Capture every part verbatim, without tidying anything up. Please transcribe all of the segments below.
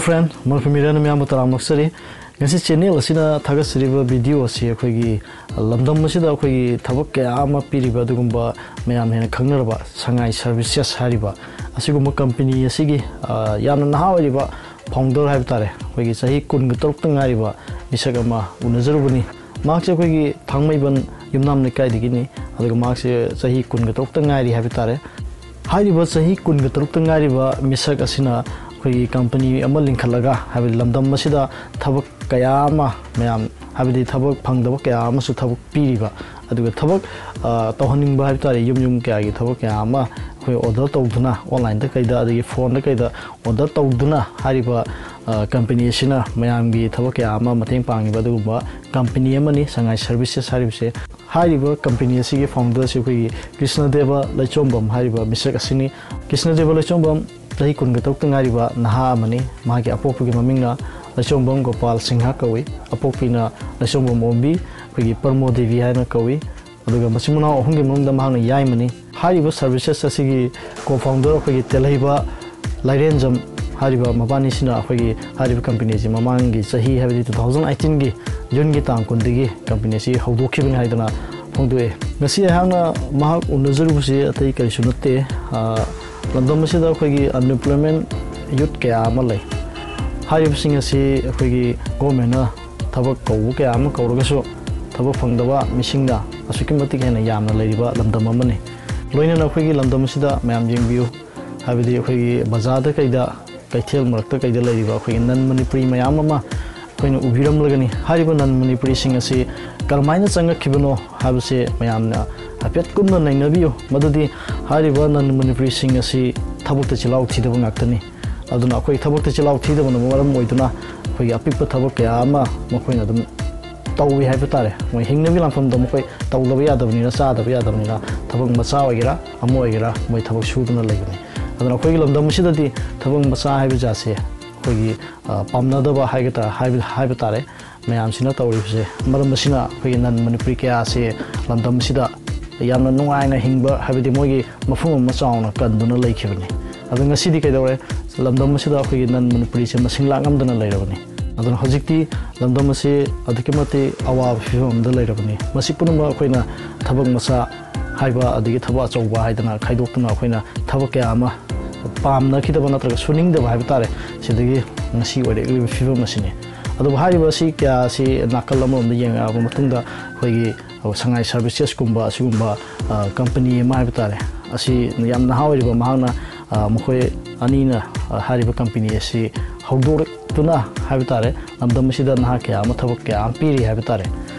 Friend, ꯃꯔꯨꯞ ꯃꯤꯔꯦꯟ ꯃꯌꯥꯝꯕꯨ ꯇꯔꯥꯝꯅ ꯑꯣꯛꯆꯔꯤ꯫ ꯉꯁꯤ channel ꯑꯁꯤꯅ ꯊꯥꯒꯠꯆꯔꯤꯕ video ꯑꯁꯤ ꯑꯩꯈꯣꯏꯒꯤ ꯂꯝꯗꯝ ꯑꯁꯤꯗ ꯑꯩꯈꯣꯏꯒꯤ ꯊꯕꯛ ꯀꯌꯥ ꯑꯃ ꯄꯤꯔꯤꯕ ꯑꯗꯨꯒꯨꯝꯕ ꯃꯌꯥꯝ ꯍꯦꯟꯅ ꯈꯪꯅꯔꯕ ꯁꯉꯥꯏ Services ꯍꯥꯏꯔꯤꯕ ꯑꯁꯤꯒꯨꯝꯕ company ꯑꯁꯤꯒꯤ, ꯑ, ꯌꯥꯝꯅ ꯅꯍꯥ ꯑꯣꯏꯔꯤꯕ founder ꯍꯥꯏꯕ ꯇꯥꯔꯦ, ꯑꯩꯈꯣꯏꯒꯤ ꯆꯍꯤ ꯀꯨꯟꯒ ꯇꯔꯨꯛꯇ ꯉꯥꯏꯔꯤꯕ ꯃꯤꯁꯛ ꯑꯃ ꯎꯅꯖꯔꯨꯕꯅꯤ꯫ ꯃꯍꯥꯛꯁꯦ ꯑꯩꯈꯣꯏꯒꯤ ꯊꯥꯡꯃꯩꯕꯟ ꯌꯨꯝꯅꯥꯝ ꯂꯩꯀꯥꯏꯗꯒꯤꯅꯤ, ꯑꯗꯨꯒ ꯃꯍꯥꯛꯁꯦ ꯆꯍꯤ ꯀꯨꯟꯒ ꯇꯔꯨꯛꯇ ꯉꯥꯏꯔꯤ ꯍꯥꯏꯕ ꯇꯥꯔꯦ꯫ ꯍꯥꯏꯔꯤꯕ ꯆꯍꯤ ꯀꯨꯟꯒ ꯇꯔꯨꯛꯇ ꯉꯥꯏꯔꯤꯕ ꯃꯤꯁꯛ ꯑꯁꯤꯅ ꯑꯩꯈꯣꯏꯒꯤ company ꯑꯃ ꯂꯤꯡꯈꯠꯂꯒ, ꯍꯥꯏꯕꯗꯤ ꯂꯝꯗꯝ ꯑꯁꯤꯗ ꯊꯕꯛ ꯀꯌꯥ ꯑꯃ ꯃꯌꯥꯝ, ꯍꯥꯏꯕꯗꯤ ꯊꯕꯛ ꯐꯪꯗꯕ ꯀꯌꯥ ꯑꯃꯁꯨ ꯊꯕꯛ ꯄꯤꯔꯤꯕ, ꯑꯗꯨꯒ ꯊꯕꯛ, ꯑ, ꯇꯧꯍꯟꯅꯤꯡꯕ ꯍꯥꯏꯕ ꯇꯥꯔꯦ, ꯌꯨꯝ ꯌꯨꯝ ꯀꯌꯥꯒꯤ ꯊꯕꯛ ꯀꯌꯥ ꯑꯃ ꯑꯩꯈꯣꯏ order ꯇꯧꯗꯨꯅ, online ꯗ ꯀꯩꯗ, ꯑꯗꯒꯤ phone ꯗ ꯀꯩꯗ order ꯇꯧꯗꯨꯅ ꯍꯥꯏꯔꯤꯕ, ꯑ, company ꯑꯁꯤꯅ ꯃꯌꯥꯝꯒꯤ ꯊꯕꯛ ꯀꯌꯥ ꯑꯃ ꯃꯇꯦꯡ ꯄꯥꯡꯉꯤꯕ ꯑꯗꯨꯒꯨꯝꯕ company ꯑꯃꯅꯤ ꯁꯉꯥꯏ Services ꯍꯥꯏꯔꯤꯕꯁꯦ꯫ ꯍꯥꯏꯔꯤꯕ company ꯑꯁꯤꯒꯤ founder ꯑꯁꯤ ꯑꯩꯈꯣꯏꯒꯤ ꯀ꯭ꯔꯤꯁꯅꯗꯦꯕ ꯂꯩꯆꯣꯝꯕꯝ ꯍꯥꯏꯔꯤꯕ ꯃꯤꯁꯛ ꯑꯁꯤꯅꯤ꯫ ꯀ꯭ꯔꯤꯁꯅꯗꯦꯕ ꯂꯩꯆꯣꯝꯕꯝ ꯆꯍꯤ ꯀꯨꯟꯒ ꯇꯔꯨꯛꯇ ꯉꯥꯏꯔꯤꯕ ꯅꯍꯥ ꯑꯃꯅꯤ꯫ ꯃꯍꯥꯛꯀꯤ ꯑꯄꯣꯛꯄꯒꯤ ꯃꯃꯤꯡꯅ ꯂꯩꯆꯣꯝꯕꯝ ꯒꯣꯄꯥꯜ ꯁꯤꯡꯍ ꯀꯧꯏ꯫ ꯑꯄꯣꯛꯄꯤꯅ ꯂꯩꯆꯣꯝꯕꯝ ꯑꯣꯝꯕꯤ, ꯑꯩꯈꯣꯏꯒꯤ ꯄꯔꯃꯣ ꯗꯦꯕꯤ ꯍꯥꯏꯅ ꯀꯧꯏ꯫ ꯑꯗꯨꯒ ꯃꯆꯤꯟ ꯃꯅꯥꯎ ꯑꯍꯨꯝꯒꯤ ꯃꯅꯨꯡꯗ ꯃꯍꯥꯛꯅ ꯌꯥꯏꯃꯅꯤ꯫ ꯍꯥꯏꯔꯤꯕ Services ꯑꯁꯤꯒꯤ co-founder ꯑꯩꯈꯣꯏꯒꯤ ꯇꯦꯜꯍꯩꯕ ꯂꯥꯏꯔꯦꯟꯖꯝ ꯍꯥꯏꯔꯤꯕ ꯃꯕꯥꯅꯤꯁꯤꯅ ꯑꯩꯈꯣꯏꯒꯤ ꯍꯥꯏꯔꯤꯕ company ꯑꯁꯤ ꯃꯃꯥꯡꯒꯤ ꯆꯍꯤ, ꯍꯥꯏꯕꯗꯤ two thousand eighteen ꯒꯤ June ꯒꯤ ꯇꯥꯡ ꯀꯨꯟꯗꯒꯤ company ꯑꯁꯤ ꯍꯧꯗꯣꯛꯈꯤꯕꯅꯤ ꯍꯥꯏꯗꯅ ꯐꯣꯡꯗꯣꯛꯑꯦ꯫ ꯉꯁꯤ ꯑꯩꯍꯥꯛꯅ ꯃꯍꯥꯛ ꯎꯅꯖꯔꯨꯕꯁꯤ ꯑꯇꯩ ꯀꯔꯤꯁꯨ ꯅꯠꯇꯦ, ꯑ, ꯂꯝꯗꯝ ꯑꯁꯤꯗ ꯑꯩꯈꯣꯏꯒꯤ unemployment youth ꯀꯌꯥ ꯑꯃ ꯂꯩ꯫ ꯍꯥꯏꯔꯤꯕꯁꯤꯡ ꯑꯁꯤ ꯑꯩꯈꯣꯏꯒꯤ government ꯅ ꯊꯕꯛ ꯀꯧꯕ ꯀꯌꯥ ꯑꯃ ꯀꯧꯔꯒꯁꯨ ꯊꯕꯛ ꯐꯪꯗꯕ ꯃꯤꯁꯤꯡꯅ ꯑꯁꯨꯛꯀꯤ ꯃꯇꯤꯛ ꯍꯦꯟꯅ ꯌꯥꯝꯅ ꯂꯩꯔꯤꯕ ꯂꯝꯗꯝ ꯑꯃꯅꯤ꯫ ꯂꯣꯏꯅꯅ ꯑꯩꯈꯣꯏꯒꯤ ꯂꯝꯗꯝ ꯑꯁꯤꯗ ꯃꯌꯥꯝ ꯌꯦꯡꯕꯤꯌꯨ, ꯍꯥꯏꯕꯗꯤ ꯑꯩꯈꯣꯏꯒꯤ ꯕꯖꯥꯔꯗ ꯀꯩꯗ, ꯀꯩꯊꯦꯜ ꯃꯔꯛꯇ ꯀꯩꯗ ꯂꯩꯔꯤꯕ ꯑꯩꯈꯣꯏꯒꯤ non Manipuri ꯃꯌꯥꯝ ꯑꯃ ꯑꯩꯈꯣꯏꯅ ꯎꯕꯤꯔꯝꯂꯒꯅꯤ꯫ ꯍꯥꯏꯔꯤꯕ non Manipuri ꯁꯤꯡ ꯑꯁꯤ ꯀꯔꯝꯍꯥꯏꯅ ꯆꯪꯉꯛꯈꯤꯕꯅꯣ ꯍꯥꯏꯕꯁꯦ ꯃꯌꯥꯝꯅ ꯍꯥꯏꯐꯦꯠ ꯀꯨꯞꯅ ꯅꯩꯅꯕꯤꯌꯨ꯫ ꯃꯗꯨꯗꯤ ꯍꯥꯏꯔꯤꯕ non Manipuri ꯁꯤꯡ ꯑꯁꯤ ꯊꯕꯛꯇ ꯆꯤꯜꯍꯥꯎ ꯊꯤꯗꯕ ꯉꯥꯛꯇꯅꯤ꯫ ꯑꯗꯨꯅ ꯑꯩꯈꯣꯏ ꯊꯕꯛꯇ ꯆꯤꯜꯍꯥꯎ ꯊꯤꯗꯕꯅ ꯃꯔꯝ ꯑꯣꯏꯗꯨꯅ ꯑꯩꯈꯣꯏꯒꯤ ꯑꯄꯤꯛꯄ ꯊꯕꯛ ꯀꯌꯥ ꯑꯃ ꯃꯈꯣꯏꯅ ꯑꯗꯨꯝ ꯇꯧꯏ ꯍꯥꯏꯕ ꯇꯥꯔꯦ꯫ ꯃꯣꯏ ꯍꯤꯡꯅꯕꯒꯤ ꯂꯥꯟꯐꯝꯗ ꯃꯈꯣꯏ ꯇꯧꯗꯕ ꯌꯥꯗꯕꯅꯤꯅ, ꯆꯥꯗꯕ ꯌꯥꯗꯕꯅꯤꯅ, ꯊꯕꯛ ꯃꯆꯥ ꯑꯣꯏꯒꯦꯔꯥ, ꯑꯃ ꯑꯣꯏꯒꯦꯔꯥ, ꯃꯣꯏ ꯊꯕꯛ ꯁꯨꯗꯨꯅ ꯂꯩꯕꯅꯤ꯫ ꯑꯗꯨꯅ ꯑꯩꯈꯣꯏꯒꯤ ꯂꯝꯗꯝ ꯑꯁꯤꯗꯗꯤ ꯊꯕꯛ ꯃꯆꯥ ꯍꯥꯏꯕ ꯖꯥꯠꯁꯦ ꯑꯩꯈꯣꯏꯒꯤ, ꯑ, ꯄꯥꯝꯅꯗꯕ ꯍꯥꯏꯒꯗ꯭ꯔꯥ, ꯍꯥꯏꯕ, ꯍꯥꯏꯕ ꯇꯥꯔꯦ꯫ ꯃꯌꯥꯝꯁꯤꯅ ꯇꯧꯔꯤꯕꯁꯦ, ꯃꯔꯝ ꯑꯁꯤꯅ ꯑꯩꯈꯣꯏꯒꯤ non Manipuri ꯀꯌꯥꯁꯦ ꯂꯝꯗꯝ ꯑꯁꯤꯗ ꯌꯥꯝꯅ ꯅꯨꯡꯉꯥꯏꯅ ꯍꯤꯡꯕ, ꯍꯥꯏꯕꯗꯤ ꯃꯣꯏꯒꯤ ꯃꯐꯝ ꯑꯃ ꯆꯥꯎꯅ ꯀꯟꯗꯨꯅ ꯂꯩꯈꯤꯕꯅꯤ꯫ ꯑꯗꯣ ꯉꯁꯤꯗꯤ ꯀꯩꯗꯧꯔꯦ? ꯂꯝꯗꯝ ꯑꯁꯤꯗ ꯑꯩꯈꯣꯏꯒꯤ ꯅꯟ ꯃꯅꯤꯄꯨꯔꯤꯁꯦ ꯃꯁꯤꯡ ꯂꯥꯛꯉꯝꯗꯅ ꯂꯩꯔꯕꯅꯤ꯫ ꯑꯗꯨꯅ ꯍꯧꯖꯤꯛꯇꯤ ꯂꯝꯗꯝ ꯑꯁꯤ ꯑꯗꯨꯛꯀꯤ ꯃꯇꯤꯛ ꯑꯋꯥꯕ ꯐꯤꯕꯝ ꯑꯃꯗ ꯂꯩꯔꯕꯅꯤ꯫ ꯃꯁꯤ ꯄꯨꯝꯅꯃꯛ ꯑꯩꯈꯣꯏꯅ ꯊꯕꯛ ꯃꯆꯥ ꯍꯥꯏꯕ ꯑꯗꯒꯤ ꯊꯕꯛ ꯑꯆꯧꯕ ꯍꯥꯏꯗꯅ ꯈꯥꯏꯗꯣꯛꯇꯨꯅ ꯑꯩꯈꯣꯏꯅ ꯊꯕꯛ ꯀꯌꯥ ꯑꯃ ꯄꯥꯝꯅꯈꯤꯗꯕ ꯅꯠꯇ꯭ꯔꯒ ꯁꯨꯅꯤꯡꯗꯕ ꯍꯥꯏꯕ ꯇꯥꯔꯦ, ꯁꯤꯗꯒꯤ ꯉꯁꯤ ꯑꯣꯏꯔꯛꯂꯤꯕ ꯐꯤꯕꯝ ꯑꯁꯤꯅꯤ꯫ ꯑꯗꯨꯕꯨ ꯍꯥꯏꯔꯤꯕ ꯑꯁꯤ ꯀꯌꯥ ꯑꯁꯤ ꯅꯥꯀꯜ ꯑꯃꯔꯣꯝꯗ ꯌꯦꯡꯉꯛꯑꯕ ꯃꯇꯨꯡꯗ ꯑꯩꯈꯣꯏꯒꯤ ꯁꯉꯥꯏ ꯁꯥꯔꯚꯤꯁꯦꯁꯀꯨꯝꯕ ꯑꯁꯤꯒꯨꯝꯕ, ꯑ, ꯀꯝꯄꯅꯤ ꯑꯃ ꯍꯥꯏꯕ ꯇꯥꯔꯦ, ꯑꯁꯤ ꯌꯥꯝ ꯅꯍꯥ ꯑꯣꯏꯔꯤꯕ ꯃꯍꯥꯛꯅ, ꯑ, ꯃꯈꯣꯏ ꯑꯅꯤꯅ, ꯑ, ꯍꯥꯏꯔꯤꯕ ꯀꯝꯄꯅꯤ ꯑꯁꯤ ꯍꯧꯗꯣꯔꯛꯇꯨꯅ ꯍꯥꯏꯕ ꯇꯥꯔꯦ, ꯂꯝꯗꯝ ꯑꯁꯤꯗ ꯅꯍꯥ ꯀꯌꯥ ꯑꯃ ꯊꯕꯛ ꯀꯌꯥ ꯑꯃ ꯄꯤꯔꯤ ꯍꯥꯏꯕ ꯇꯥꯔꯦ꯫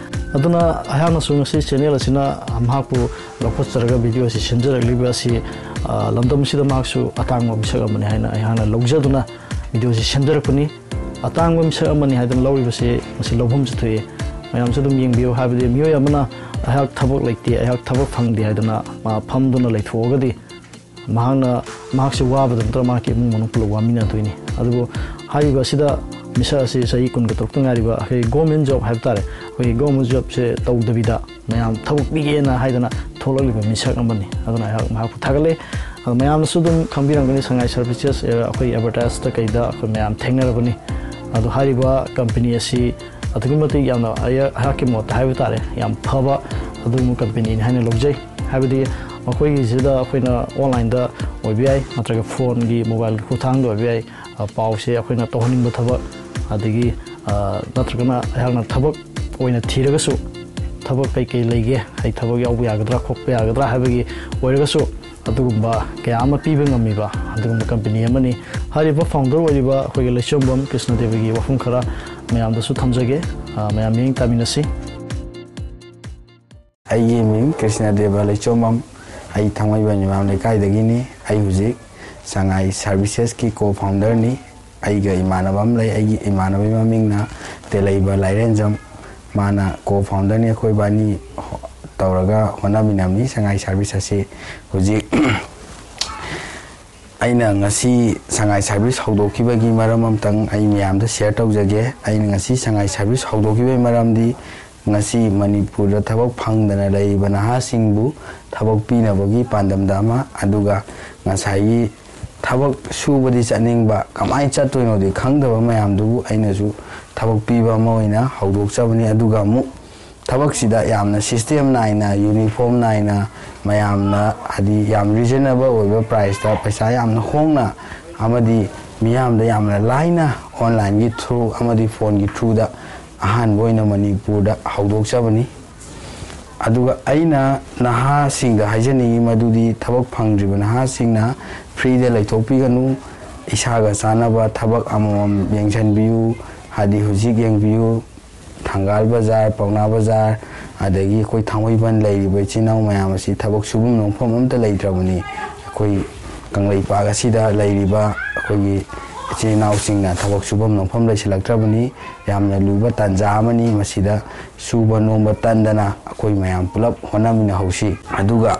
ꯑꯗꯨꯅ ꯑꯩꯍꯥꯛꯅꯁꯨ ꯉꯁꯤ ꯆꯦꯅꯦꯜ ꯑꯁꯤꯅ ꯃꯍꯥꯛꯄꯨ ꯂꯧꯈꯠꯆꯔꯒ ꯚꯤꯗꯤꯑꯣ ꯑꯁꯤ ꯁꯦꯝꯖꯔꯛꯂꯤꯕ ꯑꯁꯤ, ꯑ, ꯂꯝꯗꯝ ꯑꯁꯤꯗ ꯃꯍꯥꯛꯁꯨ ꯑꯇꯥꯡꯕ ꯃꯤꯁꯛ ꯑꯃꯅꯤ ꯍꯥꯏꯅ ꯑꯩꯍꯥꯛꯅ ꯂꯧꯖꯗꯨꯅ ꯚꯤꯗꯤꯑꯣ ꯑꯁꯤ ꯁꯦꯝꯖꯔꯛꯄꯅꯤ꯫ ꯑꯇꯥꯡꯕ ꯃꯤꯁꯛ ꯑꯃꯅꯤ ꯍꯥꯏꯗꯅ ꯂꯧꯔꯤꯕꯁꯤ ꯃꯁꯤ ꯂꯧꯐꯝꯁꯨ ꯊꯣꯛꯏ꯫ ꯃꯌꯥꯝꯁꯨ ꯑꯗꯨꯝ ꯌꯦꯡꯕꯤꯌꯨ, ꯍꯥꯏꯕꯗꯤ ꯃꯤꯑꯣꯏ ꯑꯃꯅ ꯑꯩꯍꯥꯛ ꯊꯕꯛ ꯂꯩꯇꯦ, ꯑꯩꯍꯥꯛ ꯊꯕꯛ ꯐꯪꯗꯦ ꯍꯥꯏꯗꯅ ꯃꯥ ꯐꯝꯗꯨꯅ ꯂꯩꯊꯣꯛꯑꯒꯗꯤ ꯃꯍꯥꯛꯅ, ꯃꯍꯥꯛꯁꯦ ꯋꯥꯕꯗ ꯅꯠꯇꯅ ꯃꯍꯥꯛꯀꯤ ꯏꯃꯨꯡ ꯃꯅꯨꯡ ꯄꯨꯂꯞ ꯋꯥꯃꯤꯟꯅꯗꯣꯏꯅꯤ꯫ ꯑꯗꯨꯕꯨ ꯍꯥꯏꯔꯤꯕ ꯑꯁꯤꯗ ꯃꯤꯁꯛ ꯑꯁꯤ ꯆꯍꯤ ꯀꯨꯟꯒ ꯇꯔꯨꯛꯇ ꯉꯥꯏꯔꯤꯕ ꯑꯩꯈꯣꯏꯒꯤ ꯒꯣꯔꯃꯦꯟ ꯖꯣꯕ ꯍꯥꯏꯕ ꯇꯥꯔꯦ, ꯑꯩꯈꯣꯏꯒꯤ ꯒꯣꯔꯃꯦꯟ ꯖꯣꯕꯁꯦ ꯇꯧꯗꯕꯤꯗ ꯃꯌꯥꯝ ꯊꯕꯛ ꯄꯤꯒꯦꯅ ꯍꯥꯏꯗꯅ ꯊꯣꯛꯂꯛꯂꯤꯕ ꯃꯤꯁꯛ ꯑꯃꯅꯤ꯫ ꯑꯗꯨꯅ ꯑꯩꯍꯥꯛ ꯃꯍꯥꯛꯄꯨ ꯊꯥꯒꯠꯂꯦ꯫ ꯑꯗꯣ ꯃꯌꯥꯝꯅꯁꯨ ꯑꯗꯨꯝ ꯈꯪꯕꯤꯔꯝꯒꯅꯤ, ꯁꯉꯥꯏ ꯁꯥꯔꯚꯤꯁꯦꯁ, ꯑ, ꯑꯩꯈꯣꯏ ꯑꯦꯗꯚꯔꯇꯥꯏꯖꯇ ꯀꯩꯗ ꯑꯩꯈꯣꯏ ꯃꯌꯥꯝ ꯊꯦꯡꯅꯔꯕꯅꯤ꯫ ꯑꯗꯣ ꯍꯥꯏꯔꯤꯕ ꯀꯝꯄꯅꯤ ꯑꯁꯤ ꯑꯗꯨꯛꯀꯤ ꯃꯇꯤꯛ ꯌꯥꯝꯅ ꯑꯩ-, ꯑꯩꯍꯥꯛꯀꯤ ꯃꯣꯠꯇ ꯍꯥꯏꯕ ꯇꯥꯔꯦ, ꯌꯥꯝ ꯐꯕ ꯑꯗꯨꯒꯨꯝꯕ ꯀꯝꯄꯅꯤꯅꯤ ꯍꯥꯏꯅ ꯂꯧꯖꯩ꯫ ꯍꯥꯏꯕꯗꯤ ꯃꯈꯣꯏꯒꯤꯁꯤꯗ ꯑꯩꯈꯣꯏꯅ ꯑꯣꯟꯂꯥꯏꯟꯗ ꯑꯣꯏꯕ ꯌꯥꯏ, ꯅꯠꯇ꯭ꯔꯒ ꯐꯣꯟꯒꯤ, ꯃꯣꯕꯥꯏꯜꯒꯤ ꯈꯨꯠꯊꯥꯡꯗ ꯑꯣꯏꯕ ꯌꯥꯏ꯫ ꯑ, ꯄꯥꯎꯁꯦ ꯑꯩꯈꯣꯏꯅ ꯇꯧꯍꯟꯅꯤꯡꯕ ꯊꯕꯛ, ꯑꯗꯒꯤ, ꯑ, ꯅꯠꯇ꯭ꯔꯒꯅ ꯑꯩꯍꯥꯛꯅ ꯊꯕꯛ ꯑꯣꯏꯅ ꯊꯤꯔꯒꯁꯨ, ꯊꯕꯛ ꯀꯩꯀꯩ ꯂꯩꯒꯦ, ꯑꯩ ꯊꯕꯛ ꯌꯥꯎꯕ ꯌꯥꯒꯗ꯭ꯔꯥ ꯈꯣꯠꯄ ꯌꯥꯒꯗ꯭ꯔꯥ ꯍꯥꯏꯕꯒꯤ ꯑꯣꯏꯔꯒꯁꯨ, ꯑꯗꯨꯒꯨꯝꯕ ꯀꯌꯥ ꯑꯃ ꯄꯤꯕ ꯉꯝꯃꯤꯕ ꯑꯗꯨꯒꯨꯝꯕ ꯀꯝꯄꯅꯤ ꯑꯃꯅꯤ꯫ ꯍꯥꯏꯔꯤꯕ ꯐꯥꯎꯟꯗꯔ ꯑꯣꯏꯔꯤꯕ ꯑꯩꯈꯣꯏꯒꯤ ꯂꯩꯆꯣꯝꯕꯝ ꯀ꯭ꯔꯤꯁꯅꯗꯦꯕꯒꯤ ꯋꯥꯐꯝ ꯈꯔ ꯃꯌꯥꯝꯗꯁꯨ ꯊꯝꯖꯒꯦ꯫ ꯑ, ꯃꯌꯥꯝ ꯃꯤꯠꯌꯦꯡ ꯇꯥꯃꯤꯟꯅꯁꯤ꯫ ꯑꯩꯒꯤ ꯃꯤꯡ ꯀ꯭ꯔꯤꯁꯅꯗꯦꯕ ꯂꯩꯆꯣꯝꯕꯝ꯫ ꯑꯩ ꯊꯥꯡꯃꯩꯕꯟ ꯏꯃꯥꯝ ꯂꯩꯀꯥꯏꯗꯒꯤꯅꯤ꯫ ꯑꯩ ꯍꯧꯖꯤꯛ ꯁꯉꯥꯏ ꯁꯥꯔꯚꯤꯁꯦꯁꯀꯤ ꯀꯣ ꯐꯥꯎꯟꯗꯔꯅꯤ꯫ ꯑꯩꯒ ꯏꯃꯥꯟꯅꯕ ꯑꯃ ꯂꯩ꯫ ꯑꯩꯒꯤ ꯏꯃꯥꯟꯅꯕꯒꯤ ꯃꯃꯤꯡꯅ ꯇꯦꯂꯩꯕ ꯂꯥꯏꯔꯦꯟꯖꯝ꯫ ꯃꯥꯅ ꯀꯣ ꯐꯥꯎꯟꯗꯔꯅꯤ꯫ ꯑꯩꯈꯣꯏ ꯏꯕꯥꯅꯤ ꯍꯣ-, ꯇꯧꯔꯒ ꯍꯣꯠꯅꯃꯤꯟꯅꯕꯅꯤ ꯁꯉꯥꯏ ꯁꯥꯔꯚꯤꯁ ꯑꯁꯤ꯫ ꯍꯧꯖꯤꯛ ꯑꯩꯅ ꯉꯁꯤ ꯁꯉꯥꯏ ꯁꯥꯔꯚꯤꯁ ꯍꯧꯗꯣꯛꯈꯤꯕꯒꯤ ꯃꯔꯝ ꯑꯃꯇꯪ ꯑꯩ ꯃꯌꯥꯝꯗ ꯁꯤꯌꯔ ꯇꯧꯖꯒꯦ꯫ ꯑꯩꯅ ꯉꯁꯤ ꯁꯉꯥꯏ ꯁꯥꯔꯚꯤꯁ ꯍꯧꯗꯣꯛꯈꯤꯕꯒꯤ ꯃꯔꯝꯗꯤ ꯉꯁꯤ ꯃꯅꯤꯄꯨꯔꯗ ꯊꯕꯛ ꯐꯪꯗꯅ ꯂꯩꯔꯤꯕ ꯅꯍꯥꯁꯤꯡꯕꯨ ꯊꯕꯛ ꯄꯤꯅꯕꯒꯤ ꯄꯥꯟꯗꯝꯗ ꯑꯃ, ꯑꯗꯨꯒ ꯉꯁꯥꯏꯒꯤ ꯊꯕꯛ ꯁꯨꯕꯗꯤ ꯆꯠꯅꯤꯡꯕ, ꯀꯃꯥꯏꯅ ꯆꯠꯇꯣꯏꯅꯣꯗꯤ ꯈꯪꯗꯕ ꯃꯌꯥꯝꯗꯨꯕꯨ ꯑꯩꯅꯁꯨ ꯊꯕꯛ ꯄꯤꯕ ꯑꯃ ꯑꯣꯏꯅ ꯍꯧꯗꯣꯛꯆꯕꯅꯤ꯫ ꯑꯗꯨꯒ ꯑꯃꯨꯛ ꯊꯕꯛꯁꯤꯗ ꯌꯥꯝꯅ system ꯅꯥꯏꯅ, uniform ꯅꯥꯏꯅ, ꯃꯌꯥꯝꯅ ꯍꯥꯏꯗꯤ ꯌꯥꯝ reasonable ꯑꯣꯏꯕ priceꯇ, ꯄꯩꯁꯥ ꯌꯥꯝꯅ ꯍꯣꯡꯅ ꯑꯃꯗꯤ ꯃꯤꯌꯥꯝꯗ ꯌꯥꯝꯅ ꯂꯥꯏꯅ onlineꯒꯤ through ꯑꯃꯗꯤ phoneꯒꯤ throughꯗ ꯑꯍꯥꯟꯕ ꯑꯣꯏꯅ ꯃꯅꯤꯄꯨꯔꯗ ꯍꯧꯗꯣꯛꯆꯕꯅꯤ꯫ ꯑꯗꯨꯒ ꯑꯩꯅ ꯅꯍꯥꯁꯤꯡꯗ ꯍꯥꯏꯖꯅꯤꯡꯉꯤ ꯃꯗꯨꯗꯤ, ꯊꯕꯛ ꯐꯪꯗ꯭ꯔꯤꯕ ꯅꯍꯥꯁꯤꯡꯅ freeꯗ ꯂꯩꯊꯣꯛꯄꯤꯒꯅꯨ꯫ ꯏꯁꯥꯒ ꯆꯥꯟꯅꯕ ꯊꯕꯛ ꯑꯃꯃꯝ ꯌꯦꯡꯁꯤꯟꯕꯤꯌꯨ꯫ ꯍꯥꯏꯗꯤ ꯍꯧꯖꯤꯛ ꯌꯦꯡꯕꯤꯌꯨ, ꯊꯪꯒꯥꯜ ꯕꯖꯥꯔ, ꯄꯥꯎꯅꯥ ꯕꯖꯥꯔ, ꯑꯗꯒꯤ ꯑꯩꯈꯣꯏ ꯊꯥꯡꯃꯩꯕꯟ ꯂꯩꯔꯤꯕ ꯏꯆꯤꯜ ꯏꯅꯥꯎ ꯃꯌꯥꯝ ꯑꯁꯤ ꯊꯕꯛ ꯁꯨꯐꯝ ꯅꯣꯝꯐꯝ ꯑꯃꯠꯇ ꯂꯩꯇ꯭ꯔꯕꯅꯤ꯫ ꯑꯩꯈꯣꯏ ꯀꯪꯂꯩꯄꯥꯛ ꯑꯁꯤꯗ ꯂꯩꯔꯤꯕ ꯑꯩꯈꯣꯏꯒꯤ ꯏꯆꯤꯜ ꯏꯅꯥꯎꯁꯤꯡꯅ ꯊꯕꯛ ꯁꯨꯐꯝ ꯅꯣꯝꯐꯝ ꯂꯩꯁꯤꯜꯂꯛꯇ꯭ꯔꯕꯅꯤ꯫ ꯌꯥꯝꯅ ꯂꯨꯕ ꯇꯥꯟꯖꯥ ꯑꯃꯅꯤ꯫ ꯃꯁꯤꯗ ꯁꯨꯕ ꯅꯣꯝꯕ ꯇꯟꯗꯅ ꯑꯩꯈꯣꯏ ꯃꯌꯥꯝ ꯄꯨꯂꯞ ꯍꯣꯠꯅꯃꯤꯟꯅꯍꯧꯁꯤ꯫ ꯑꯗꯨꯒ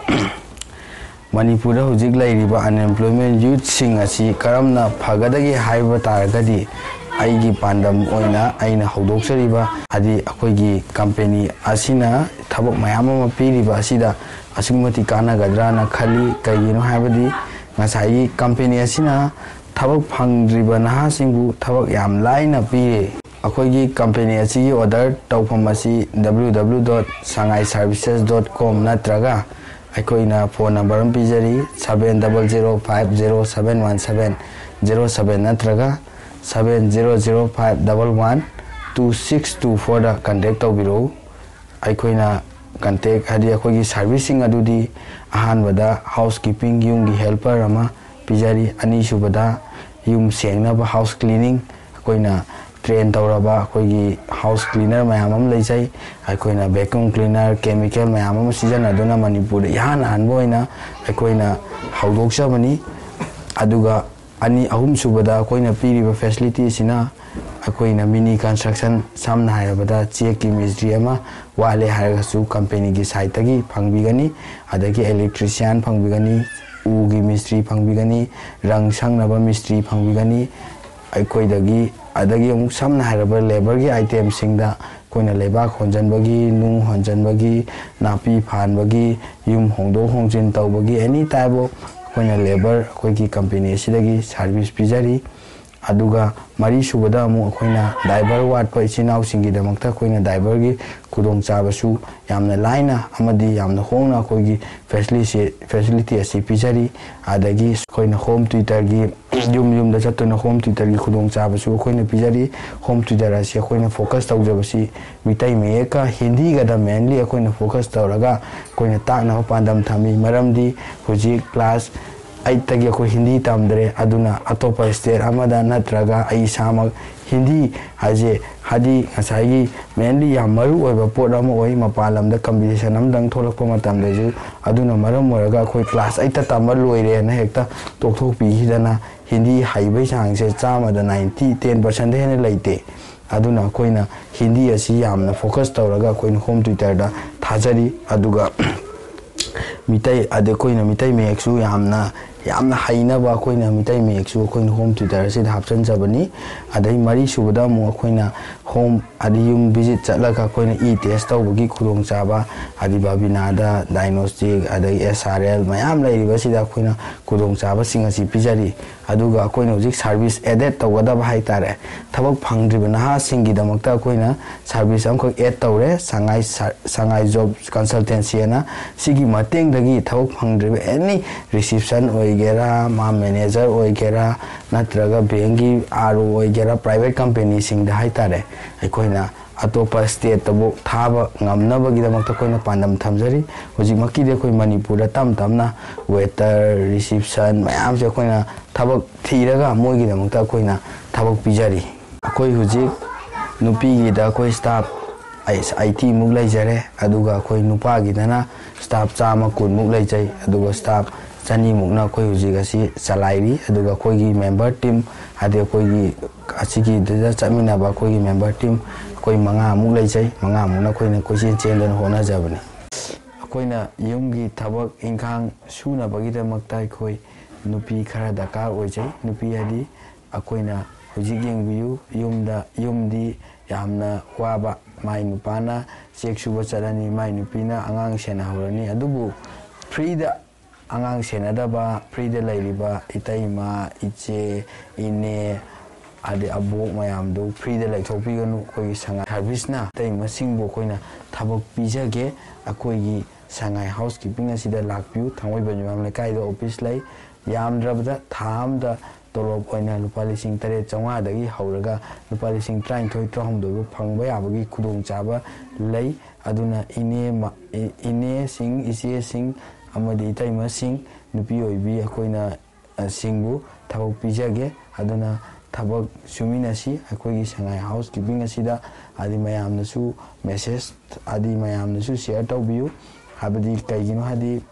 ꯃꯅꯤꯄꯨꯔꯗ ꯍꯧꯖꯤꯛ ꯂꯩꯔꯤꯕ unemployment youthꯁꯤꯡ ꯑꯁꯤ ꯀꯔꯝꯅ ꯐꯒꯗꯒꯦ ꯍꯥꯏꯕ ꯇꯥꯔꯒꯗꯤ, ꯑꯩꯒꯤ ꯄꯥꯟꯗꯝ ꯑꯣꯏꯅ ꯑꯩꯅ ꯍꯧꯗꯣꯛꯆꯔꯤꯕ, ꯍꯥꯏꯗꯤ ꯑꯩꯈꯣꯏꯒꯤ company ꯑꯁꯤꯅ ꯊꯕꯛ ꯃꯌꯥꯝ ꯑꯃ ꯄꯤꯔꯤꯕ ꯑꯁꯤꯗ ꯑꯁꯨꯛꯀꯤ ꯃꯇꯤꯛ ꯀꯥꯟꯅꯒꯗ꯭ꯔꯥꯅ ꯈꯜꯂꯤ꯫ ꯀꯩꯒꯤꯅꯣ ꯍꯥꯏꯕꯗꯤ ꯉꯁꯥꯏꯒꯤ company ꯑꯁꯤꯅ ꯊꯕꯛ ꯐꯪꯗ꯭ꯔꯤꯕ ꯅꯍꯥꯁꯤꯡꯕꯨ ꯊꯕꯛ ꯌꯥꯝ ꯂꯥꯏꯅ ꯄꯤꯔꯦ꯫ ꯑꯩꯈꯣꯏꯒꯤ company ꯑꯁꯤꯒꯤ order ꯇꯧꯐꯝ ꯑꯁꯤ W W W dot sangai services dot com ꯅꯠꯇ꯭ꯔꯒ ꯑꯩꯈꯣꯏꯅ phone number ꯑꯃ ꯄꯤꯖꯔꯤ, seven double zero five zero seven one seven zero seven ꯅꯠꯇ꯭ꯔꯒ seven zero zero five double one two six two fourꯗ contact ꯇꯧꯕꯤꯔꯛꯎ꯫ ꯑꯩꯈꯣꯏꯅ contact, ꯍꯥꯏꯗꯤ ꯑꯩꯈꯣꯏꯒꯤ serviceꯁꯤꯡ ꯑꯗꯨꯗꯤ, ꯑꯍꯥꯟꯕꯗ housekeeping, ꯌꯨꯝꯒꯤ helper ꯑꯃ ꯄꯤꯖꯔꯤ, ꯑꯅꯤꯁꯨꯕꯗ ꯌꯨꯝ ꯁꯦꯡꯅꯕ house cleaning, ꯑꯩꯈꯣꯏꯅ train ꯇꯧꯔꯕ ꯑꯩꯈꯣꯏꯒꯤ house cleaner ꯃꯌꯥꯝ ꯑꯃ ꯂꯩꯖꯩ꯫ ꯑꯩꯈꯣꯏꯅ vacuum cleaner, chemical ꯃꯌꯥꯝ ꯑꯃ ꯁꯤꯖꯤꯟꯅꯗꯨꯅ ꯃꯅꯤꯄꯨꯔꯗ ꯏꯍꯥꯟ ꯍꯥꯟꯕ ꯑꯣꯏꯅ ꯑꯩꯈꯣꯏꯅ ꯍꯧꯗꯣꯛꯆꯕꯅꯤ꯫ ꯑꯗꯨꯒ ꯑꯅꯤ, ꯑꯍꯨꯝꯁꯨꯕꯗ ꯑꯩꯈꯣꯏꯅ ꯄꯤꯔꯤꯕ facility ꯑꯁꯤꯅ, ꯑꯩꯈꯣꯏꯅ mini construction, ꯁꯝꯅ ꯍꯥꯏꯔꯕꯗ ꯆꯦꯛꯀꯤ ꯃꯤꯁꯇ꯭ꯔꯤ ꯑꯃ ꯋꯥꯠꯂꯦ ꯍꯥꯏꯔꯒꯁꯨ companyꯒꯤ sideꯇꯒꯤ ꯐꯪꯕꯤꯒꯅꯤ, ꯑꯗꯒꯤ electrician ꯐꯪꯕꯤꯒꯅꯤ, ꯎꯒꯤ ꯃꯤꯁꯇ꯭ꯔꯤ ꯐꯪꯕꯤꯒꯅꯤ, ꯔꯪ ꯁꯪꯅꯕ ꯃꯤꯁꯇ꯭ꯔꯤ ꯐꯪꯕꯤꯒꯅꯤ꯫ ꯑꯩꯈꯣꯏꯗꯒꯤ, ꯑꯗꯒꯤ ꯑꯃꯨꯛ ꯁꯝꯅ ꯍꯥꯏꯔꯕ labourꯒꯤ itemꯁꯤꯡꯗ ꯑꯩꯈꯣꯏꯅ ꯂꯩꯕꯥꯛ ꯍꯣꯟꯖꯟꯕꯒꯤ, ꯅꯨꯡ ꯍꯣꯟꯖꯟꯕꯒꯤ, ꯅꯥꯄꯤ ꯐꯥꯟꯕꯒꯤ, ꯌꯨꯝ ꯍꯣꯡꯗꯣꯛ ꯍꯣꯡꯖꯤꯟ ꯇꯧꯕꯒꯤ, any type of ꯑꯩꯈꯣꯏꯅ ꯂꯦꯕꯔ ꯑꯩꯈꯣꯏꯒꯤ ꯀꯝꯄꯦꯅꯤ ꯑꯁꯤꯗꯒꯤ ꯁꯥꯔꯚꯤꯁ ꯄꯤꯖꯔꯤ꯫ ꯑꯗꯨꯒ ꯃꯔꯤꯁꯨꯕꯗ ꯑꯃꯨꯛ ꯑꯩꯈꯣꯏꯅ ꯗ꯭ꯔꯥꯏꯚꯔ ꯋꯥꯠꯄ ꯏꯆꯤꯟ ꯏꯅꯥꯎꯁꯤꯡꯒꯤꯗꯃꯛꯇ ꯑꯩꯈꯣꯏꯅ ꯗ꯭ꯔꯥꯏꯚꯔꯒꯤ ꯈꯨꯗꯣꯡꯆꯥꯕꯁꯨ ꯌꯥꯝꯅ ꯂꯥꯏꯅ ꯑꯃꯗꯤ ꯌꯥꯝꯅ ꯍꯣꯡꯅ ꯑꯩꯈꯣꯏꯒꯤ ꯐꯦꯁꯤꯂꯤꯁꯤ-, ꯐꯦꯁꯤꯂꯤꯇꯤ ꯑꯁꯤ ꯄꯤꯖꯔꯤ꯫ ꯑꯗꯒꯤ ꯑꯩꯈꯣꯏꯅ ꯍꯣꯝ ꯇ꯭ꯌꯨꯇꯔꯒꯤ, ꯌꯨꯝ ꯌꯨꯝꯗ ꯆꯠꯇꯨꯅ ꯍꯣꯝ ꯇ꯭ꯌꯨꯇꯔꯒꯤ ꯈꯨꯗꯣꯡꯆꯥꯕꯁꯨ ꯑꯩꯈꯣꯏꯅ ꯄꯤꯖꯔꯤ꯫ ꯍꯣꯝ ꯇ꯭ꯌꯨꯇꯔ ꯑꯁꯤ ꯑꯩꯈꯣꯏꯅ ꯐꯣꯀꯁ ꯇꯧꯖꯕꯁꯤ ꯃꯤꯇꯩ ꯃꯌꯦꯛꯀ ꯍꯤꯟꯗꯤꯒꯗ ꯃꯦꯟꯂꯤ ꯑꯩꯈꯣꯏꯅ ꯐꯣꯀꯁ ꯇꯧꯔꯒ ꯑꯩꯈꯣꯏꯅ ꯇꯥꯛꯅꯕ ꯄꯥꯟꯗꯝ ꯊꯝꯃꯤ꯫ ꯃꯔꯝꯗꯤ ꯍꯧꯖꯤꯛ ꯀ꯭ꯂꯥꯁ ꯑꯩꯠꯇꯒꯤ ꯑꯩꯈꯣꯏ ꯍꯤꯟꯗꯤ ꯇꯝꯗ꯭ꯔꯦ, ꯑꯗꯨꯅ ꯑꯇꯣꯞꯄ ꯁ꯭ꯇꯦꯠ ꯑꯃꯗ ꯅꯠꯇ꯭ꯔꯒ ꯑꯩ ꯏꯁꯥꯃꯛ ꯍꯤꯟꯗꯤ ꯍꯥꯏꯁꯦ ꯍꯥꯏꯗꯤ ꯉꯁꯥꯏꯒꯤ ꯃꯦꯟꯂꯤ ꯌꯥꯝ ꯃꯔꯨ ꯑꯣꯏꯕ ꯄꯣꯠ ꯑꯃ ꯑꯣꯏ꯫ ꯃꯄꯥꯟ ꯂꯝꯗ ꯀꯝꯄꯤꯇꯤꯁꯟ ꯑꯃꯗꯪ ꯊꯣꯛꯂꯛꯄ ꯃꯇꯝꯗꯁꯨ, ꯑꯗꯨꯅ ꯃꯔꯝ ꯑꯣꯏꯔꯒ ꯑꯩꯈꯣꯏ ꯀ꯭ꯂꯥꯁ ꯑꯩꯠꯇ ꯇꯝꯕ ꯂꯣꯏꯔꯦꯅ ꯍꯦꯛꯇ ꯇꯣꯛꯊꯣꯛꯄꯤꯈꯤꯗꯅ ꯍꯤꯟꯗꯤ ꯍꯩꯕꯒꯤ ꯆꯥꯡꯁꯦ ꯆꯥꯝꯃꯗ ꯅꯥꯏꯟꯇꯤ, ꯇꯦꯟ ꯄꯥꯔꯁꯦꯟꯗ ꯍꯦꯟꯅ ꯂꯩꯇꯦ꯫ ꯑꯗꯨꯅ ꯑꯩꯈꯣꯏꯅ ꯍꯤꯟꯗꯤ ꯑꯁꯤ ꯌꯥꯝꯅ ꯐꯣꯀꯁ ꯇꯧꯔꯒ ꯑꯩꯈꯣꯏꯅ ꯍꯣꯝ ꯇ꯭ꯌꯨꯇꯔꯗ ꯊꯥꯖꯔꯤ꯫ ꯑꯗꯨꯒ ꯃꯤꯇꯩ, ꯑꯗꯩ ꯑꯩꯈꯣꯏꯅ ꯃꯤꯇꯩ ꯃꯌꯦꯛꯁꯨ ꯌꯥꯝꯅ, ꯌꯥꯝꯅ ꯍꯩꯅꯕ ꯑꯩꯈꯣꯏꯅ ꯃꯤꯇꯩ ꯃꯌꯦꯛꯁꯨ ꯑꯩꯈꯣꯏꯅ ꯍꯣꯝ ꯇ꯭ꯌꯨꯇꯔ ꯑꯁꯤꯗ ꯍꯥꯞꯆꯤꯟꯖꯕꯅꯤ꯫ ꯑꯗꯩ ꯃꯔꯤꯁꯨꯕꯗ ꯑꯃꯨꯛ ꯑꯩꯈꯣꯏꯅ ꯍꯣꯝ, ꯑꯗꯩ ꯌꯨꯝ ꯚꯤꯖꯤꯠ ꯆꯠꯂꯒ ꯑꯩꯈꯣꯏꯅ ꯏ ꯇꯦꯁ ꯇꯧꯕꯒꯤ ꯈꯨꯗꯣꯡꯆꯥꯕ, ꯑꯗꯩ ꯕꯕꯤꯅꯥꯗ, ꯗꯥꯏꯒꯅꯣꯁꯇꯤꯛ, ꯑꯗꯩ ꯑꯦꯁ ꯑꯥꯔ ꯑꯦꯜ ꯃꯌꯥꯝ ꯂꯩꯔꯤꯕꯁꯤꯗ ꯑꯩꯈꯣꯏꯅ ꯈꯨꯗꯣꯡꯆꯥꯕꯁꯤꯡ ꯑꯁꯤ ꯄꯤꯖꯔꯤ꯫ ꯑꯗꯨꯒ ꯑꯩꯈꯣꯏꯅ ꯍꯧꯖꯤꯛ ꯁꯥꯔꯚꯤꯁ ꯑꯦꯗꯦꯠ ꯇꯧꯒꯗꯕ ꯍꯥꯏꯇꯥꯔꯦ, ꯊꯕꯛ ꯐꯪꯗ꯭ꯔꯤꯕ ꯅꯍꯥꯁꯤꯡꯒꯤꯗꯃꯛꯇ ꯑꯩꯈꯣꯏꯅ ꯁꯥꯔꯚꯤꯁ ꯑꯃꯈꯛ ꯑꯦꯗ ꯇꯧꯔꯦ, ꯁꯉꯥꯏ ꯁꯥ-, ꯁꯉꯥꯏ ꯖꯣꯕ ꯀꯟꯁꯜꯇꯦꯟꯁꯤ ꯑꯅ꯫ ꯁꯤꯒꯤ ꯃꯇꯦꯡꯗꯒꯤ ꯊꯕꯛ ꯐꯪꯗ꯭ꯔꯤꯕ ꯑꯦꯅꯤ ꯔꯤꯁꯤꯞꯁꯟ ꯑꯣꯏꯒꯦꯔꯥ, ꯃꯥ ꯃꯦꯅꯦꯖꯔ ꯑꯣꯏꯒꯦꯔꯥ, ꯅꯠꯇ꯭ꯔꯒ ꯕꯦꯡꯒꯤ ꯑꯥꯔ ꯑꯣ ꯑꯣꯏꯒꯦꯔꯥ, ꯄ꯭ꯔꯥꯏꯚꯦꯠ ꯀꯝꯄꯦꯅꯤꯁꯤꯡꯗ ꯍꯥꯏꯇꯥꯔꯦ, ꯑꯩꯈꯣꯏꯅ ꯑꯇꯣꯞꯄ ꯁ꯭ꯇꯦꯠꯇꯕꯨ ꯊꯥꯕ ꯉꯝꯅꯕꯒꯤꯗꯃꯛꯇ ꯑꯩꯈꯣꯏꯅ ꯄꯥꯟꯗꯝ ꯊꯝꯖꯔꯤ꯫ ꯍꯧꯖꯤꯛꯃꯛꯀꯤꯗꯤ ꯑꯩꯈꯣꯏ ꯃꯅꯤꯄꯨꯔꯗ ꯇꯞ ꯇꯞꯅ ꯋꯦꯇꯔ, ꯔꯤꯁꯤꯞꯁꯟ ꯃꯌꯥꯝꯁꯦ ꯑꯩꯈꯣꯏꯅ ꯊꯕꯛ ꯊꯤꯔꯒ ꯃꯣꯏꯒꯤꯗꯃꯛꯇ ꯑꯩꯈꯣꯏꯅ ꯊꯕꯛ ꯄꯤꯖꯔꯤ꯫ ꯑꯩꯈꯣꯏ ꯍꯧꯖꯤꯛ ꯅꯨꯄꯤꯒꯤꯗ ꯑꯩꯈꯣꯏ ꯁ꯭ꯇꯥꯐ ꯑꯩꯠꯇꯤ ꯃꯨꯛ ꯂꯩꯖꯔꯦ, ꯑꯗꯨꯒ ꯑꯩꯈꯣꯏ ꯅꯨꯄꯥꯒꯤꯗꯅ ꯁ꯭ꯇꯥꯐ ꯆꯥꯝꯃ ꯀꯨꯟꯃꯨꯛ ꯂꯩꯖꯩ, ꯑꯗꯨꯒ ꯁ꯭ꯇꯥꯐ ꯆꯅꯤꯃꯨꯛꯅ ꯑꯩꯈꯣꯏ ꯍꯧꯖꯤꯛ ꯑꯁꯤ ꯆꯂꯥꯏꯔꯤ꯫ ꯑꯗꯨꯒ ꯑꯩꯈꯣꯏꯒꯤ ꯃꯦꯝꯕꯔ ꯇꯤꯝ, ꯍꯥꯏꯗꯤ ꯑꯩꯈꯣꯏꯒꯤ ꯑꯁꯤꯒꯤꯗꯨꯗ ꯆꯠꯃꯤꯟꯅꯕ ꯑꯩꯈꯣꯏꯒꯤ ꯃꯦꯝꯕꯔ ꯇꯤꯝ ꯑꯩꯈꯣꯏ ꯃꯉꯥꯃꯨꯛ ꯂꯩꯖꯩ, ꯃꯉꯥꯃꯨꯛꯅ ꯑꯩꯈꯣꯏꯅ ꯀꯣꯏꯆꯦꯟ ꯆꯦꯟꯗꯨꯅ ꯍꯣꯠꯅꯖꯕꯅꯤ꯫ ꯑꯩꯈꯣꯏꯅ ꯌꯨꯝꯒꯤ ꯊꯕꯛ ꯏꯪꯈꯥꯡ ꯁꯨꯅꯕꯒꯤꯗꯃꯛꯇ ꯑꯩꯈꯣꯏ ꯅꯨꯄꯤ ꯈꯔ ꯗꯔꯀꯥꯔ ꯑꯣꯏꯖꯩ꯫ ꯅꯨꯄꯤ ꯍꯥꯏꯗꯤ ꯑꯩꯈꯣꯏꯅ ꯍꯧꯖꯤꯛ ꯌꯦꯡꯕꯤꯌꯨ, ꯌꯨꯝꯗ, ꯌꯨꯝꯗꯤ ꯌꯥꯝꯅ ꯋꯥꯕ꯫ ꯃꯥꯏ ꯅꯨꯄꯥꯅ ꯆꯦꯛ ꯁꯨꯕ ꯆꯠꯂꯅꯤ, ꯃꯥꯏ ꯅꯨꯄꯤꯅ ꯑꯉꯥꯡ ꯁꯦꯟꯅꯍꯧꯔꯅꯤ, ꯑꯗꯨꯕꯨ ꯐ꯭ꯔꯤꯗ ꯑꯉꯥꯡ ꯁꯦꯟꯅꯗꯕ, ꯐ꯭ꯔꯤꯗ ꯂꯩꯔꯤꯕ ꯏꯇꯩꯃ, ꯏꯆꯦ, ꯏꯅꯦ, ꯑꯗꯩ ꯑꯕꯣꯛ ꯃꯌꯥꯝꯗꯨ ꯐ꯭ꯔꯤꯗ ꯂꯩꯊꯣꯛꯄꯤꯒꯅꯨ꯫ ꯑꯩꯈꯣꯏꯒꯤ ꯁꯉꯥꯏ ꯁꯥꯔꯚꯤꯁꯅ ꯏꯇꯩꯃꯁꯤꯡꯕꯨ ꯑꯩꯈꯣꯏꯅ ꯊꯕꯛ ꯄꯤꯖꯒꯦ꯫ ꯑꯩꯈꯣꯏꯒꯤ ꯁꯉꯥꯏ ꯍꯥꯎꯁ ꯀꯤꯞꯄꯤꯡ ꯑꯁꯤꯗ ꯂꯥꯛꯄꯤꯌꯨ꯫ ꯊꯥꯡꯃꯩꯕꯟ ꯌꯨꯝꯅꯥꯝ ꯂꯩꯀꯥꯏꯗ ꯑꯣꯐꯤꯁ ꯂꯩ꯫ ꯌꯥꯝꯗ꯭ꯔꯕꯗ ꯊꯥ ꯑꯃꯗ ꯇꯣꯂꯣꯞ ꯑꯣꯏꯅ ꯂꯨꯄꯥ ꯂꯤꯁꯤꯡ ꯇꯔꯦꯠ ꯆꯥꯝꯃꯉꯥꯗꯒꯤ ꯍꯧꯔꯒ ꯂꯨꯄꯥ ꯂꯤꯁꯤꯡ ꯇꯔꯥꯅꯤꯊꯣꯏ, ꯇꯔꯥꯍꯨꯝꯗꯣꯏ ꯐꯥꯎ ꯐꯪꯕ ꯌꯥꯕꯒꯤ ꯈꯨꯗꯣꯡꯆꯥꯕ ꯂꯩ꯫ ꯑꯗꯨꯅ ꯏꯅꯦ ꯃ-, ꯏ-, ꯏꯅꯦꯁꯤꯡ, ꯏꯆꯦꯁꯤꯡ ꯑꯃꯗꯤ ꯏꯇꯩꯃꯁꯤꯡ, ꯅꯨꯄꯤ ꯑꯣꯏꯕꯤ ꯑꯩꯈꯣꯏꯅ, ꯑ, ꯁꯤꯡꯕꯨ ꯊꯕꯛ ꯄꯤꯖꯒꯦ꯫ ꯑꯗꯨꯅ ꯊꯕꯛ ꯁꯨꯃꯤꯟꯅꯁꯤ꯫ ꯑꯩꯈꯣꯏꯒꯤ ꯁꯉꯥꯏ ꯍꯥꯎꯁ ꯀꯤꯞꯄꯤꯡ ꯑꯁꯤꯗ ꯍꯥꯏꯗꯤ ꯃꯌꯥꯝꯅꯁꯨ ꯃꯦꯁꯦꯖ, ꯍꯥꯏꯗꯤ ꯃꯌꯥꯝꯅꯁꯨ ꯁꯤꯌꯔ ꯇꯧꯕꯤꯌꯨ꯫ ꯍꯥꯏꯕꯗꯤ ꯀꯩꯒꯤꯅꯣ ꯍꯥꯏꯗꯤ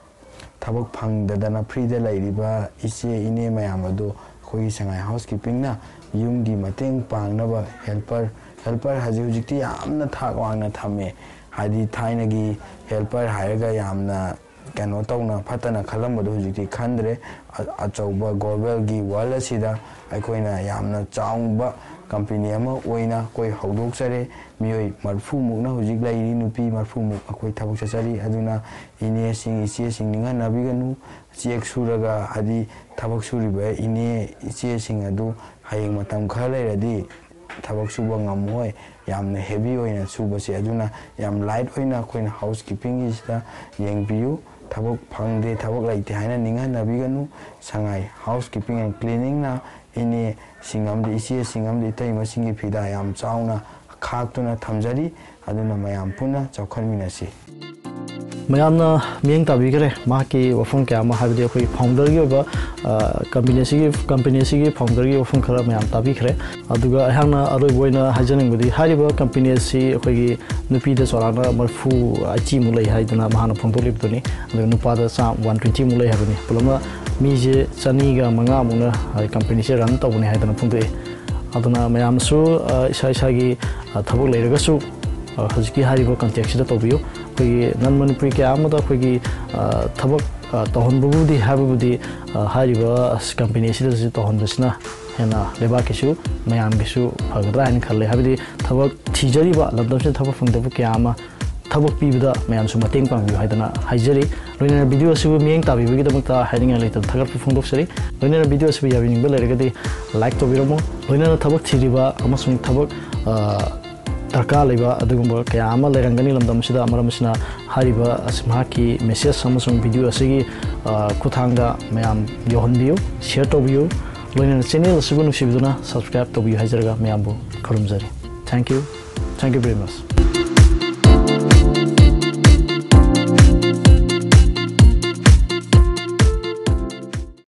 ꯊꯕꯛ ꯐꯪꯗꯗꯅ ꯐ꯭ꯔꯤꯗ ꯂꯩꯔꯤꯕ ꯏꯆꯦ ꯏꯅꯦ ꯃꯌꯥꯝ ꯑꯗꯨ ꯑꯩꯈꯣꯏꯒꯤ ꯁꯉꯥꯏ ꯍꯥꯎꯁ ꯀꯤꯞꯄꯤꯡꯅ ꯌꯨꯝꯒꯤ ꯃꯇꯦꯡ ꯄꯥꯡꯅꯕ ꯍꯦꯜꯄꯔ, ꯍꯦꯜꯄꯔ ꯍꯥꯏꯁꯦ ꯍꯧꯖꯤꯛꯇꯤ ꯌꯥꯝꯅ ꯊꯥꯛ ꯋꯥꯡꯅ ꯊꯝꯃꯦ꯫ ꯍꯥꯏꯗꯤ ꯊꯥꯏꯅꯒꯤ ꯍꯦꯜꯄꯔ ꯍꯥꯏꯔꯒ ꯌꯥꯝꯅ ꯀꯩꯅꯣ ꯇꯧꯅ ꯐꯠꯇꯅ ꯈꯜꯂꯝꯕꯗꯣ ꯍꯧꯖꯤꯛꯇꯤ ꯈꯟꯗ꯭ꯔꯦ꯫ ꯑ-, ꯑꯆꯧꯕ ꯒ꯭ꯂꯣꯕꯦꯜꯒꯤ ꯋꯥꯔꯜ ꯑꯁꯤꯗ ꯑꯩꯈꯣꯏꯅ ꯌꯥꯝꯅ ꯆꯥꯎꯕ ꯀꯝꯄꯦꯅꯤ ꯑꯃ ꯑꯣꯏꯅ ꯑꯩꯈꯣꯏ ꯍꯧꯗꯣꯛꯆꯔꯦ꯫ ꯃꯤꯑꯣꯏ ꯃꯔꯤꯐꯨꯃꯨꯛꯅ ꯍꯧꯖꯤꯛ ꯂꯩꯔꯤ, ꯅꯨꯄꯤ ꯃꯔꯤꯐꯨꯃꯨꯛ ꯑꯩꯈꯣꯏ ꯊꯕꯛ ꯆꯠꯆꯔꯤ꯫ ꯑꯗꯨꯅ ꯏꯅꯦꯁꯤꯡ, ꯏꯆꯦꯁꯤꯡ ꯅꯤꯡꯍꯟꯅꯕꯤꯒꯅꯨ꯫ ꯆꯦꯛ ꯁꯨꯔꯒ ꯍꯥꯏꯗꯤ ꯊꯕꯛ ꯁꯨꯔꯤꯕ ꯏꯅꯦ ꯏꯆꯦꯁꯤꯡ ꯑꯗꯨ ꯍꯌꯦꯡ ꯃꯇꯝ ꯈꯔ ꯂꯩꯔꯗꯤ ꯊꯕꯛ ꯁꯨꯕ ꯉꯝꯃꯣꯏ꯫ ꯌꯥꯝꯅ ꯍꯦꯚꯤ ꯑꯣꯏꯅ ꯁꯨꯕꯁꯦ꯫ ꯑꯗꯨꯅ ꯌꯥꯝ ꯂꯥꯏꯠ ꯑꯣꯏꯅ ꯑꯩꯈꯣꯏꯅ ꯍꯥꯎꯁ ꯀꯤꯞꯄꯤꯡꯒꯤꯁꯤꯗ ꯌꯦꯡꯕꯤꯌꯨ꯫ ꯊꯕꯛ ꯐꯪꯗꯦ, ꯊꯕꯛ ꯂꯩꯇꯦ ꯍꯥꯏꯅ ꯅꯤꯡꯍꯟꯅꯕꯤꯒꯅꯨ꯫ ꯁꯉꯥꯏ ꯍꯥꯎꯁ ꯀꯤꯞꯄꯤꯡ ꯑꯦꯟ ꯀ꯭ꯂꯤꯅꯤꯡꯅ ꯏꯅꯦꯁꯤꯡ ꯑꯃꯗꯤ ꯏꯆꯦꯁꯤꯡ ꯑꯃꯗꯤ ꯏꯇꯩꯃꯁꯤꯡꯒꯤ ꯐꯤꯗꯥ ꯌꯥꯝ ꯆꯥꯎꯅ ꯈꯥꯛꯇꯨꯅ ꯊꯝꯖꯔꯤ꯫ ꯑꯗꯨꯅ ꯃꯌꯥꯝ ꯄꯨꯟꯅ ꯆꯥꯎꯈꯠꯃꯤꯟꯅꯁꯤ꯫ ꯃꯌꯥꯝꯅ ꯃꯤꯠꯌꯦꯡ ꯇꯥꯕꯤꯈ꯭ꯔꯦ ꯃꯍꯥꯛꯀꯤ ꯋꯥꯐꯝ ꯀꯌꯥ ꯑꯃ, ꯍꯥꯏꯕꯗꯤ ꯑꯩꯈꯣꯏ ꯐꯥꯎꯟꯗꯔꯒꯤ ꯑꯣꯏꯕ, ꯑ, ꯀꯝꯄꯦꯅꯤ ꯑꯁꯤꯒꯤ, ꯀꯝꯄꯦꯅꯤ ꯑꯁꯤꯒꯤ ꯐꯥꯎꯟꯗꯔꯒꯤ ꯋꯥꯐꯝ ꯈꯔ ꯃꯌꯥꯝ ꯇꯥꯕꯤꯈ꯭ꯔꯦ꯫ ꯑꯗꯨꯒ ꯑꯩꯍꯥꯛꯅ ꯑꯔꯣꯏꯕ ꯑꯣꯏꯅ ꯍꯥꯏꯖꯅꯤꯡꯕꯗꯤ ꯍꯥꯏꯔꯤꯕ ꯀꯝꯄꯦꯅꯤ ꯑꯁꯤ ꯑꯩꯈꯣꯏꯒꯤ ꯅꯨꯄꯤꯗ ꯆꯥꯎꯔꯥꯛꯅ ꯃꯔꯤꯐꯨ ꯑꯩꯇꯤꯃꯨꯛ ꯂꯩ ꯍꯥꯏꯗꯅ ꯃꯍꯥꯛꯅ ꯐꯣꯡꯗꯣꯛꯂꯤꯕꯗꯨꯅꯤ꯫ ꯑꯗꯨꯒ ꯅꯨꯄꯥꯗ ꯆꯥꯝ, ꯋꯥꯟ ꯇ꯭ꯋꯦꯟꯇꯤꯃꯨꯛ ꯂꯩ ꯍꯥꯏꯕꯅꯤ꯫ ꯄꯨꯂꯞꯅ ꯃꯤꯁꯦ ꯆꯅꯤꯒ ꯃꯉꯥꯃꯨꯛꯅ, ꯑ, ꯀꯝꯄꯦꯅꯤꯁꯦ ꯔꯟ ꯇꯧꯕꯅꯤ ꯍꯥꯏꯗꯅ ꯐꯣꯡꯗꯣꯛꯑꯦ꯫ ꯑꯗꯨꯅ ꯃꯌꯥꯝꯁꯨ, ꯑ, ꯏꯁꯥ ꯏꯁꯥꯒꯤ, ꯑ, ꯊꯕꯛ ꯂꯩꯔꯒꯁꯨ, ꯑ, ꯍꯧꯖꯤꯛꯀꯤ ꯍꯥꯏꯔꯤꯕ ꯀꯟꯇꯦꯛꯁꯤꯗ ꯇꯧꯕꯤꯌꯨ꯫ ꯑꯩꯈꯣꯏꯒꯤ ꯅꯟ ꯃꯅꯤꯄꯨꯔꯤ ꯀꯌꯥ ꯑꯃꯗ ꯑꯩꯈꯣꯏꯒꯤ, ꯑ, ꯊꯕꯛ, ꯑ, ꯇꯧꯍꯟꯕꯕꯨꯗꯤ ꯍꯥꯏꯕꯕꯨꯗꯤ, ꯑ, ꯍꯥꯏꯔꯤꯕ ꯀꯝꯄꯦꯅꯤ ꯑꯁꯤꯗꯁꯨ ꯇꯧꯍꯟꯕꯁꯤꯅ ꯍꯦꯟꯅ ꯂꯩꯕꯥꯛꯀꯤꯁꯨ ꯃꯌꯥꯝꯒꯤꯁꯨ ꯐꯒꯗ꯭ꯔꯥ ꯍꯥꯏꯅ ꯈꯜꯂꯦ꯫ ꯍꯥꯏꯕꯗꯤ ꯊꯕꯛ ꯊꯤꯖꯔꯤꯕ, ꯂꯝꯗꯝꯁꯤꯗ ꯊꯕꯛ ꯐꯪꯗꯕ ꯀꯌꯥ ꯑꯃ ꯊꯕꯛ ꯄꯤꯕꯗ ꯃꯌꯥꯝꯁꯨ ꯃꯇꯦꯡ ꯄꯥꯡꯕꯤꯌꯨ ꯍꯥꯏꯗꯅ ꯍꯥꯏꯖꯔꯤ꯫ ꯂꯣꯏꯅꯅ video ꯑꯁꯤꯕꯨ ꯃꯤꯠꯌꯦꯡ ꯇꯥꯕꯤꯕꯒꯤꯗꯃꯛꯇ ꯍꯥꯏꯅꯤꯡꯉꯥꯏ ꯂꯩꯇꯅ ꯊꯥꯒꯠꯄ ꯐꯣꯡꯗꯣꯛꯆꯔꯤ꯫ ꯂꯣꯏꯅꯅ video ꯑꯁꯤꯕꯨ ꯌꯥꯕꯤꯅꯤꯡꯕ ꯂꯩꯔꯒꯗꯤ like ꯇꯧꯕꯤꯔꯝꯃꯨ꯫ ꯂꯣꯏꯅꯅ ꯊꯕꯛ ꯊꯤꯔꯤꯕ ꯑꯃꯁꯨꯡ ꯊꯕꯛ, ꯑ, ꯗꯔꯀꯥꯔ ꯂꯩꯕ ꯑꯗꯨꯒꯨꯝꯕ ꯀꯌꯥ ꯑꯃ ꯂꯩꯔꯝꯒꯅꯤ ꯂꯝꯗꯝ ꯑꯁꯤꯗ꯫ ꯃꯔꯝ ꯑꯁꯤꯅ ꯍꯥꯏꯔꯤꯕ ꯑꯁꯤ ꯃꯍꯥꯛꯀꯤ message ꯑꯃꯁꯨꯡ video ꯑꯁꯤꯒꯤ, ꯑ, ꯈꯨꯠꯊꯥꯡꯗ ꯃꯌꯥꯝ ꯌꯧꯍꯟꯕꯤꯌꯨ, share ꯇꯧꯕꯤꯌꯨ꯫ ꯂꯣꯏꯅꯅ channel ꯑꯁꯤꯕꯨ ꯅꯨꯡꯁꯤꯕꯤꯗꯨꯅ subscribe ꯇꯧꯕꯤꯌꯨ ꯍꯥꯏꯖꯔꯒ ꯃꯌꯥꯝꯕꯨ ꯈꯨꯔꯨꯝꯖꯔꯤ꯫ Thank you. Thank you very much.